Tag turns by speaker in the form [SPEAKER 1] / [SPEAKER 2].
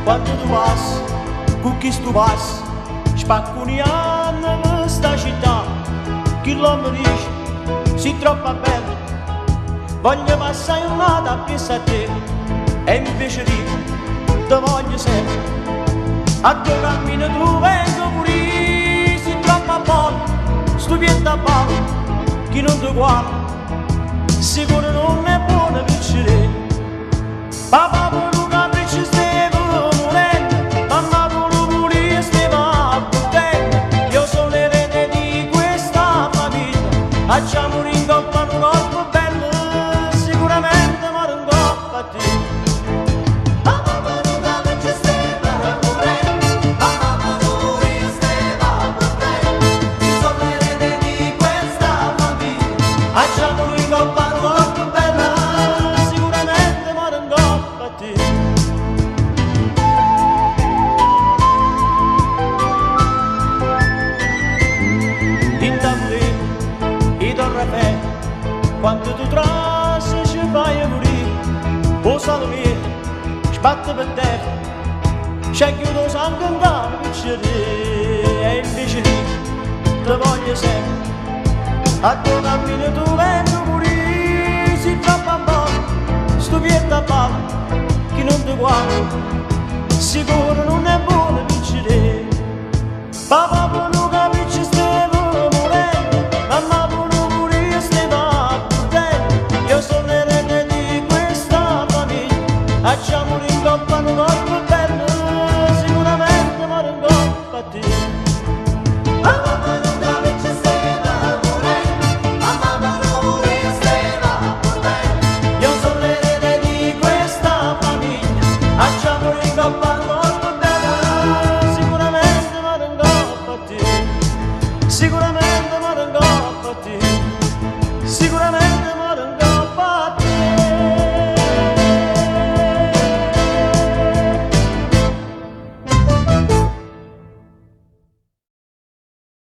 [SPEAKER 1] Quando tu passi, con chi tu passi, spaccuniamo sta città. Chi l'uomo dice, sei troppo bella, voglio passare un'altra a a te, e invece di, te voglio sempre. A tuo cammino tu vengo pure, sei troppo buono, sto viento a ballo, chi non ti guarda, sicuro non è buono vincere. Papà per un capriccio stavo morendo, mamma per un pulire stava perdendo. Io sono l'erede di questa famiglia, facciamo un ingoppa un corpo bello, sicuramente muore in coppa a te.
[SPEAKER 2] Papà per un capriccio stava morendo, mamma per un pulire stava perdendo. Io sono l'erede di questa famiglia,
[SPEAKER 1] Facciamo un ingoppa un corpo bello, sicuramente muore in coppa a te. In tavolino, in torre quando tu trasi ci fai morire, o salomino, sbatte per terra, c'è chiuso sangue in capo, e invece di, te voglio sempre, a tuo cammino tu vengo morire, si troppo buono, sto viento a ballo, chi non ti guarda, sicuro non è buono vincere. Papà per un capriccio stavo morendo, mamma per un pulire stava perdendo. Io sono l'erede di questa famiglia, facciamo un ingoppa un corpo